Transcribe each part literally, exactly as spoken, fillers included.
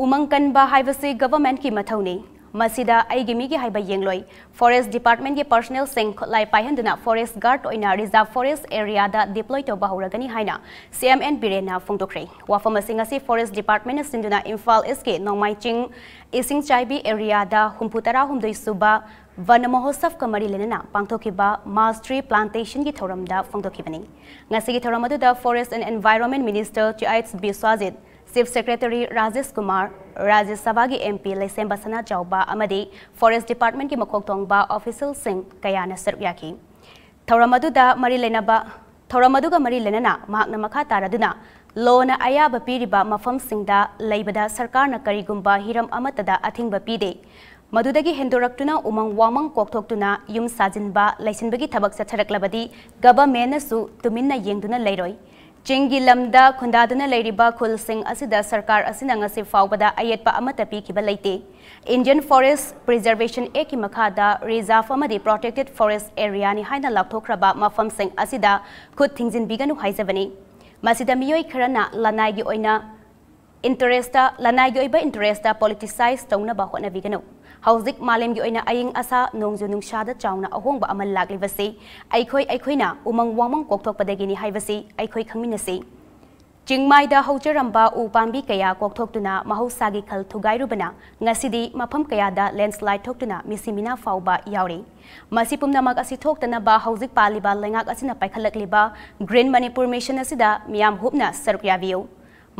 ꯎꯃꯪ ꯀꯟꯕ ꯍꯥꯏꯕꯁꯤ ꯒꯚꯔꯟꯃꯦꯟꯠꯀꯤ ꯃꯊꯧꯅꯤ꯫ ꯃꯁꯤꯗ ꯑꯩꯒꯤ ꯃꯤꯒꯤ ꯍꯥꯏꯕ ꯌꯦꯡꯂꯣꯏ꯫ ꯐꯣꯔꯦꯁꯠ ꯗꯤꯄꯥꯔꯠꯃꯦꯟꯠꯀꯤ ꯄꯔꯁꯅꯦꯜꯁꯤꯡ ꯈꯨꯠꯂꯥꯏ ꯄꯥꯏꯍꯟꯗꯨꯅ ꯐꯣꯔꯦꯁꯠ ꯒꯥꯔꯗ ꯑꯣꯏꯅ ꯔꯤꯖꯥꯔꯚ ꯐꯣꯔꯦꯁꯠ ꯑꯦꯔꯤꯌꯥꯗ ꯗꯤꯄ꯭ꯂꯣꯏ ꯇꯧꯕ ꯍꯧꯔꯒꯅꯤ ꯍꯥꯏꯅ ꯁꯤ ꯑꯦꯝ ꯑꯦꯟ ꯕꯤꯔꯦꯟꯅ ꯐꯣꯡꯗꯣꯛꯈ꯭ꯔꯦ꯫ ꯋꯥꯐꯝ ꯑꯁꯤ ꯉꯁꯤ ꯐꯣꯔꯦꯁꯠ ꯗꯤꯄꯥꯔꯠꯃꯦꯟꯠꯅ ꯁꯤꯟꯗꯨꯅ ꯏꯝꯐꯥꯜ ꯏꯁ꯭ꯠꯀꯤ ꯅꯣꯡꯃꯥꯏꯆꯤꯡ ꯏꯁꯤꯡꯆꯥꯏꯕꯤ ꯑꯦꯔꯤꯌꯥꯗ ꯍꯨꯝꯐꯨ ꯇꯔꯥꯍꯨꯝꯗꯣꯏ ꯁꯨꯕ ꯚꯟ ꯃꯍꯣꯠꯁꯕꯀ ꯃꯔꯤ ꯂꯩꯅꯅ ꯄꯥꯡꯊꯣꯛꯈꯤꯕ ꯃꯥꯜꯁ ꯇ꯭ꯔꯤ ꯄ꯭ꯂꯥꯟꯇꯦꯁꯟꯒꯤ ꯊꯧꯔꯝꯗ ꯐꯣꯡꯗꯣꯛꯈꯤꯕꯅꯤ꯫ ꯉꯁꯤꯒꯤ ꯊꯧꯔꯝ ꯑꯗꯨꯗ forest and environment minister T H Biswajit, chief secretary Rajesh Kumar, Rajya ꯁꯚꯥꯒꯤ ꯑꯦꯝ ꯄꯤ ꯂꯩꯁꯦꯝꯕ ꯁꯅꯥꯖꯥꯎꯕ ꯑꯃꯗꯤ ꯐꯣꯔꯦꯁꯠ ꯗꯤꯄꯥꯔꯠꯃꯦꯟꯠꯀꯤ ꯃꯀꯣꯛ ꯊꯣꯡꯕ ꯑꯣꯐꯤꯁꯤꯌꯦꯜꯁꯤꯡ ꯀꯌꯥꯅ ꯁꯔꯨꯛ ꯌꯥꯈꯤ꯫ ꯊꯧꯔꯝ ꯑꯗꯨꯗ ꯃꯔꯤ ꯂꯩꯅꯕ, ꯊꯧꯔꯝ ꯑꯗꯨꯒ ꯃꯔꯤ ꯂꯩꯅꯅ ꯃꯍꯥꯛꯅ ꯃꯈꯥ ꯇꯥꯔꯗꯨꯅ, ꯂꯣꯅ ꯑꯌꯥꯕ ꯄꯤꯔꯤꯕ ꯃꯐꯝꯁꯤꯡꯗ ꯂꯩꯕꯗ ꯁꯔꯀꯥꯔꯅ ꯀꯔꯤꯒꯨꯝꯕ ꯍꯤꯔꯝ ꯑꯃꯠꯇꯗ ꯑꯊꯤꯡꯕ ꯄꯤꯗꯦ꯫ ꯃꯗꯨꯗꯒꯤ ꯍꯦꯟꯗꯣꯔꯛꯇꯨꯅ ꯎꯃꯪ ꯋꯥꯃꯪ ꯀꯣꯛꯊꯣꯛꯇꯨꯅ ꯌꯨꯝ ꯁꯥꯖꯤꯟꯕ, ꯂꯩꯁꯤꯟꯕꯒꯤ ꯊꯕꯛ ꯆꯠꯊꯔꯛꯂꯕꯗꯤ ꯒꯚꯔꯟꯃꯦꯟꯠꯅꯁꯨ ꯇꯨꯃꯤꯟꯅ ꯌꯦꯡꯗꯨꯅ ꯂꯩꯔꯣꯏ꯫ ꯆꯤꯡꯒꯤ ꯂꯝꯗ ꯈꯨꯟꯗꯥꯗꯨꯅ ꯂꯩꯔꯤꯕ ꯈꯨꯜꯁꯤꯡ ꯑꯁꯤꯗ ꯁꯔꯀꯥꯔ ꯑꯁꯤꯅ ꯉꯁꯤ ꯐꯥꯎꯕꯗ ꯑꯌꯦꯠꯄ ꯑꯃꯠꯇ ꯄꯤꯈꯤꯕ ꯂꯩꯇꯦ꯫ ꯏꯟꯗꯤꯌꯟ ꯐꯣꯔꯦꯁꯠ ꯄ꯭ꯔꯤꯖꯔꯚꯦꯁꯟ ꯑꯦꯛꯀꯤ ꯃꯈꯥꯗ ꯔꯤꯖꯥꯔꯚ ꯑꯃꯗꯤ ꯄ꯭ꯔꯣꯇꯦꯛꯇꯦꯗ ꯐꯣꯔꯦꯁꯠ ꯑꯦꯔꯤꯌꯥꯅꯤ ꯍꯥꯏꯅ ꯂꯥꯎꯊꯣꯛꯈ꯭ꯔꯕ ꯃꯐꯝꯁꯤꯡ ꯑꯁꯤꯗ ꯈꯨꯠ ꯊꯤꯡꯖꯤꯟꯕꯤꯒꯅꯨ ꯍꯥꯏꯖꯕꯅꯤ꯫ ꯃꯁꯤꯗ ꯃꯤꯑꯣꯏ ꯈꯔꯅ ꯂꯅꯥꯏꯒꯤ ꯑꯣꯏꯅ ꯏꯟꯇꯔꯦꯁꯇ, ꯂꯅꯥꯏꯒꯤ ꯑꯣꯏꯕ ꯏꯟꯇꯔꯦꯁꯇ ꯄꯣꯂꯤꯇꯤꯁꯥꯏꯖ ꯇꯧꯅꯕ ꯍꯣꯠꯅꯕꯤꯒꯅꯨ꯫ ꯍꯧꯖꯤꯛ ꯃꯥꯂꯦꯝꯒꯤ ꯑꯣꯏꯅ ꯑꯏꯪ ꯑꯁꯥ, ꯅꯣꯡꯖꯨ ꯅꯨꯡꯁꯥꯗ ꯆꯥꯎꯅ ꯑꯍꯣꯡꯕ ꯑꯃ ꯂꯥꯛꯂꯤꯕꯁꯤ ꯑꯩꯈꯣꯏ, ꯑꯩꯈꯣꯏꯅ ꯎꯃꯪ ꯋꯥꯃꯪ ꯀꯣꯛꯊꯣꯛꯄꯗꯒꯤꯅꯤ ꯍꯥꯏꯕꯁꯤ ꯑꯩꯈꯣꯏ ꯈꯪꯃꯤꯟꯅꯁꯤ꯫ ꯆꯤꯡꯃꯥꯏꯗ ꯍꯧꯖꯔꯝꯕ ꯎ ꯄꯥꯝꯕꯤ ꯀꯌꯥ ꯀꯣꯛꯊꯣꯛꯇꯨꯅ ꯃꯍꯧꯁꯥꯒꯤ ꯈꯜ ꯊꯨꯒꯥꯏꯔꯨꯕꯅ ꯉꯁꯤꯗꯤ ꯃꯐꯝ ꯀꯌꯥꯗ ꯂꯦꯟꯁꯂꯥꯏꯗ ꯊꯣꯛꯇꯨꯅ ꯃꯤꯁꯤ ꯃꯤꯅꯥ ꯐꯥꯎꯕ ꯌꯥꯎꯔꯤ꯫ ꯃꯁꯤ ꯄꯨꯝꯅꯃꯛ ꯑꯁꯤ ꯊꯣꯛꯇꯅꯕ ꯍꯧꯖꯤꯛ ꯄꯥꯜꯂꯤꯕ ꯂꯩꯉꯥꯛ ꯑꯁꯤꯅ ꯄꯥꯏꯈꯠꯂꯛꯂꯤꯕ ꯒ꯭ꯔꯤꯟ ꯃꯅꯤꯄꯨꯔ ꯃꯤꯁꯟ ꯑꯁꯤꯗ ꯃꯤꯌꯥꯝ ꯍꯨꯞꯅ ꯁꯔꯨꯛ ꯌꯥꯕꯤꯌꯨ꯫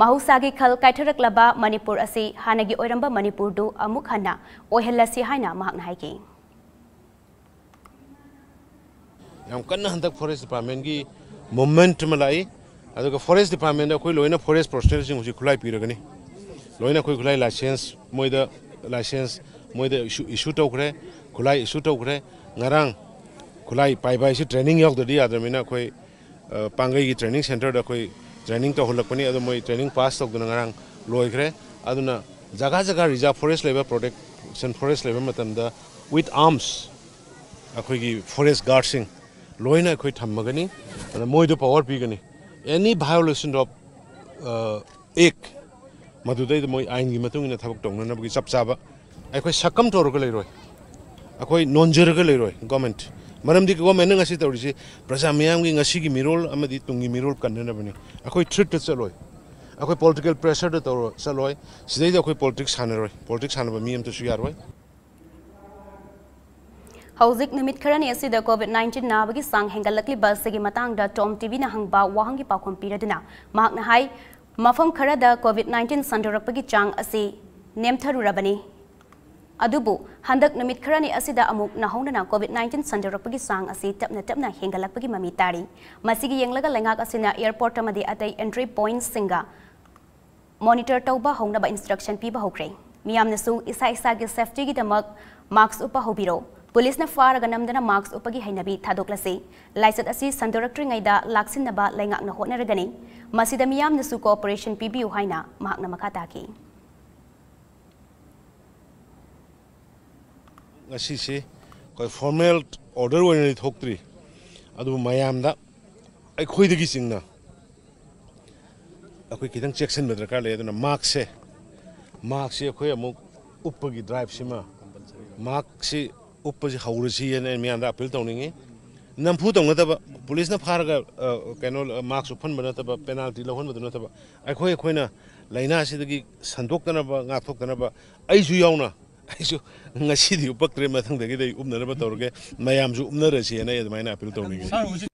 ꯃꯍꯧꯁꯥꯒꯤ ꯈꯜ ꯀꯥꯏꯊꯔꯛꯂꯕ ꯃꯅꯤꯄꯨꯔ ꯑꯁꯤ ꯍꯥꯟꯅꯒꯤ ꯑꯣꯏꯔꯝꯕ ꯃꯅꯤꯄꯨꯔꯗꯨ ꯑꯃꯨꯛ ꯍꯟꯅ ꯑꯣꯏꯍꯜꯂꯁꯤ ꯍꯥꯏꯅ ꯃꯍꯥꯛꯅ ꯍꯥꯏꯈꯤ꯫ ꯌꯥꯝ ꯀꯟꯅ ꯍꯟꯗꯛ ꯐꯣꯔꯦꯁꯠ ꯗꯤꯄꯥꯔꯠꯃꯦꯟꯠꯀꯤ ꯃꯨꯚꯃꯦꯟꯠ ꯑꯃ ꯂꯥꯛꯏ꯫ ꯑꯗꯨꯒ ꯐꯣꯔꯦꯁꯠ ꯗꯤꯄꯥꯔꯠꯃꯦꯟꯠꯇ ꯑꯩꯈꯣꯏ ꯂꯣꯏꯅ ꯐꯣꯔꯦꯁꯠ ꯄꯔꯁꯅꯦꯜꯁꯤꯡ ꯍꯧꯖꯤꯛ ꯈꯨꯠꯂꯥꯏ ꯄꯤꯔꯒꯅꯤ꯫ ꯂꯣꯏꯅ ꯑꯩꯈꯣꯏ ꯈꯨꯠꯂꯥꯏ ꯂꯥꯏꯁꯦꯟꯁ ꯃꯣꯏꯗ, ꯂꯥꯏꯁꯦꯟꯁ ꯃꯣꯏꯗ ꯏꯁꯨ, ꯏꯁꯨ ꯇꯧꯈ꯭ꯔꯦ, ꯈꯨꯠꯂꯥꯏ ꯏꯁꯨ ꯇꯧꯈ꯭ꯔꯦ꯫ ꯉꯔꯥꯡ ꯈꯨꯠꯂꯥꯏ ꯄꯥꯏꯕ ꯍꯥꯏꯁꯤ ꯇ꯭ꯔꯦꯅꯤꯡ ꯌꯥꯎꯗ꯭ꯔꯗꯤ ꯌꯥꯗ꯭ꯔꯕꯅꯤꯅ ꯑꯩꯈꯣꯏ, ꯑ, ꯄꯥꯡꯒꯩꯒꯤ ꯇ꯭ꯔꯦꯅꯤꯡ ꯁꯦꯟꯇꯔꯗ ꯑꯩꯈꯣꯏ ꯇ꯭ꯔꯦꯅꯤꯡ ꯇꯧꯍꯜꯂꯛꯄꯅꯤ꯫ ꯑꯗꯣ ꯃꯣꯏ ꯇ꯭ꯔꯦꯅꯤꯡ ꯄꯥꯁ ꯇꯧꯗꯨꯅ ꯉꯔꯥꯡ ꯂꯣꯏꯈ꯭ꯔꯦ꯫ ꯑꯗꯨꯅ ꯖꯒꯥ ꯖꯒꯥ ꯔꯤꯖꯥꯔꯚ ꯐꯣꯔꯦꯁꯠ ꯂꯩꯕ, ꯄ꯭ꯔꯣꯇꯦꯛꯁꯟ ꯐꯣꯔꯦꯁꯠ ꯂꯩꯕ ꯃꯇꯝꯗ with arms ꯑꯩꯈꯣꯏꯒꯤ ꯐꯣꯔꯦꯁꯠ ꯒꯥꯔꯗꯁꯤꯡ ꯂꯣꯏꯅ ꯑꯩꯈꯣꯏ ꯊꯝꯃꯒꯅꯤ꯫ ꯑꯗ ꯃꯣꯏꯗ ꯄꯥꯋꯔ ꯄꯤꯒꯅꯤ꯫ Any violation of, uh, act ꯃꯗꯨꯗꯩꯗ ꯃꯣꯏ ꯑꯥꯏꯟꯒꯤ ꯃꯇꯨꯡ ꯏꯟꯅ ꯊꯕꯛ ꯇꯧꯅꯅꯕꯒꯤ ꯆꯞ ꯆꯥꯕ, ꯑꯩꯈꯣꯏ ꯁꯛꯀꯝ ꯇꯧꯔꯒ ꯂꯩꯔꯣꯏ, ꯑꯩꯈꯣꯏ ꯅꯣꯟꯖꯔꯒ ꯂꯩꯔꯣꯏ꯫ ꯒꯣꯔꯃꯦꯟ, ꯃꯔꯝꯗꯤ ꯒꯣꯔꯃꯦꯟꯅ ꯉꯁꯤ ꯇꯧꯔꯤꯁꯤ ꯄ꯭ꯔꯖꯥ ꯃꯤꯌꯥꯝꯒꯤ ꯉꯁꯤꯒꯤ ꯃꯤꯔꯣꯜ ꯑꯃꯗꯤ ꯇꯨꯡꯒꯤ ꯃꯤꯔꯣꯜ ꯀꯟꯅꯅꯕꯅꯤ꯫ ꯑꯩꯈꯣꯏ ꯊ꯭ꯔꯤꯠꯇ ꯆꯠꯂꯣꯏ, ꯑꯩꯈꯣꯏ ꯄꯣꯂꯤꯇꯤꯀꯦꯜ ꯄ꯭ꯔꯦꯁꯔꯗ ꯇꯧꯔ ꯆꯠꯂꯣꯏ꯫ ꯁꯤꯗꯩꯗ ꯑꯩꯈꯣꯏ ꯄꯣꯂꯤꯇꯤꯛꯁ ꯁꯥꯟꯅꯔꯣꯏ, ꯄꯣꯂꯤꯇꯤꯛꯁ ꯁꯥꯟꯅꯕ ꯃꯤ ꯑꯃꯇꯁꯨ ꯌꯥꯔꯣꯏ꯫ ꯍꯧꯖꯤꯛ ꯅꯨꯃꯤꯠ ꯈꯔꯅꯤ ꯑꯁꯤꯗ ꯀꯣꯚꯤꯗ ꯅꯥꯏꯟꯇꯤꯟ ꯅꯥꯕꯒꯤ ꯆꯥꯡ ꯍꯦꯟꯒꯠꯂꯛꯂꯤꯕ ꯑꯁꯤꯒꯤ ꯃꯇꯥꯡꯗ ꯇꯣꯝ ꯇꯤꯚꯤꯅ ꯍꯪꯕ ꯋꯥꯍꯪꯒꯤ ꯄꯥꯎꯈꯨꯝ ꯄꯤꯔꯗꯨꯅ ꯃꯍꯥꯛꯅ ꯍꯥꯏ, ꯃꯐꯝ ꯈꯔꯗ ꯀꯣꯚꯤꯗ ꯅꯥꯏꯟꯇꯤꯟ ꯁꯟꯗꯣꯔꯛꯄꯒꯤ ꯆꯥꯡ ꯑꯁꯤ ꯅꯦꯝꯊꯔꯨꯔꯕꯅꯤ꯫ ꯑꯗꯨꯕꯨ ꯍꯟꯗꯛ ꯅꯨꯃꯤꯠ ꯈꯔꯅꯤ ꯑꯁꯤꯗ ꯑꯃꯨꯛ ꯅꯧꯍꯧꯅꯅ ꯀꯣꯚꯤꯗ ꯅꯥꯏꯟꯇꯤꯟ ꯁꯟꯗꯣꯔꯛꯄꯒꯤ ꯆꯥꯡ ꯑꯁꯤ ꯇꯞꯅ ꯇꯞꯅ ꯍꯦꯟꯒꯠꯂꯛꯄꯒꯤ ꯃꯃꯤ ꯇꯥꯔꯤ꯫ ꯃꯁꯤꯒꯤ ꯌꯦꯡꯂꯒ ꯂꯩꯉꯥꯛ ꯑꯁꯤꯅ ꯑꯦꯌꯔꯄꯣꯔꯠ ꯑꯃꯗꯤ ꯑꯇꯩ ꯑꯦꯟꯇ꯭ꯔꯤ ꯄꯣꯏꯟꯠꯁꯤꯡꯒ ꯃꯣꯅꯤꯇꯔ ꯇꯧꯕ ꯍꯧꯅꯕ ꯏꯟꯁꯇ꯭ꯔꯛꯁꯟ ꯄꯤꯕ ꯍꯧꯈ꯭ꯔꯦ꯫ ꯃꯤꯌꯥꯝꯅꯁꯨ ꯏꯁꯥ ꯏꯁꯥꯒꯤ ꯁꯦꯐꯇꯤꯒꯤꯗꯃꯛ ꯃꯥꯁ꯭ꯛ ꯎꯞꯄ ꯍꯧꯕꯤꯔꯣ꯫ ꯄꯨꯂꯤꯁꯅ ꯐꯥꯔꯒ ꯅꯝꯗꯅ ꯃꯥꯁ꯭ꯛ ꯎꯞꯄꯒꯤ ꯍꯩꯅꯕꯤ ꯊꯥꯗꯣꯛꯂꯁꯤ꯫ ꯂꯥꯏꯆꯠ ꯑꯁꯤ ꯁꯟꯗꯣꯔꯛꯇ꯭ꯔꯤꯉꯩꯗ ꯂꯥꯛꯁꯤꯟꯅꯕ ꯂꯩꯉꯥꯛꯅ ꯍꯣꯠꯅꯔꯒꯅꯤ꯫ ꯃꯁꯤꯗ ꯃꯤꯌꯥꯝꯅꯁꯨ ꯀꯣꯑꯣꯄꯔꯦꯁꯟ ꯄꯤꯕꯤꯌꯨ ꯍꯥꯏꯅ ꯃꯍꯥꯛꯅ ꯃꯈꯥ ꯇꯥꯈꯤ꯫ ꯉꯁꯤꯁꯤ ꯑꯩꯈꯣꯏ ꯐꯣꯔꯃꯦꯜ ꯑꯣꯔꯗꯔ ꯑꯣꯏꯅꯗꯤ ꯊꯣꯛꯇ꯭ꯔꯤ, ꯑꯗꯨꯕꯨ ꯃꯌꯥꯝꯗ, ꯑꯩꯈꯣꯏꯗꯒꯤ ꯆꯤꯡꯅ, ꯑꯩꯈꯣꯏ ꯈꯤꯇꯪ ꯆꯦꯛꯁꯤꯟꯕ ꯗꯔꯀꯥꯔ ꯂꯩ꯫ ꯑꯗꯨꯅ ꯃꯥꯛꯁꯦ, ꯃꯥꯛꯁꯦ ꯑꯩꯈꯣꯏ ꯑꯃꯨꯛ ꯎꯞꯄꯒꯤ ꯗ꯭ꯔꯥꯏꯕꯁꯤꯃ, ꯃꯥꯛꯁꯤ ꯎꯞꯄꯁꯤ ꯍꯧꯔꯁꯤ ꯍꯥꯏꯅ ꯑꯩ ꯃꯤꯌꯥꯝꯗ ꯑꯄꯤꯜ ꯇꯧꯅꯤꯡꯉꯤ꯫ ꯅꯝꯐꯨ ꯇꯧꯅꯗꯕ, ꯄꯨꯂꯤꯁꯅ ꯐꯥꯔꯒ, ꯑ, ꯀꯩꯅꯣ, ꯃꯥꯛꯁ ꯎꯞꯍꯟꯕ ꯅꯠꯇꯕ, ꯄꯦꯅꯥꯜꯇꯤ ꯂꯧꯍꯟꯕꯗꯨ ꯅꯠꯇꯕ, ꯑꯩꯈꯣꯏ, ꯑꯩꯈꯣꯏꯅ ꯂꯥꯏꯅꯥ ꯑꯁꯤꯗꯒꯤ ꯁꯟꯗꯣꯛꯇꯅꯕ, ꯉꯥꯛꯊꯣꯛꯇꯅꯕ, ꯑꯩꯁꯨ ꯌꯥꯎꯅ, ꯑꯩꯁꯨ ꯉꯁꯤꯗꯤ ꯎꯞꯄꯛꯇ꯭ꯔꯦ, ꯃꯊꯪꯗꯒꯤꯗꯤ ꯑꯩ ꯎꯞꯅꯅꯕ ꯇꯧꯔꯒꯦ, ꯃꯌꯥꯝꯁꯨ ꯎꯞꯅꯔꯁꯤ ꯍꯥꯏꯅ ꯑꯩ ꯑꯗꯨꯃꯥꯏꯅ ꯑꯄꯤꯜ ꯇꯧꯅꯤꯡꯉꯤ꯫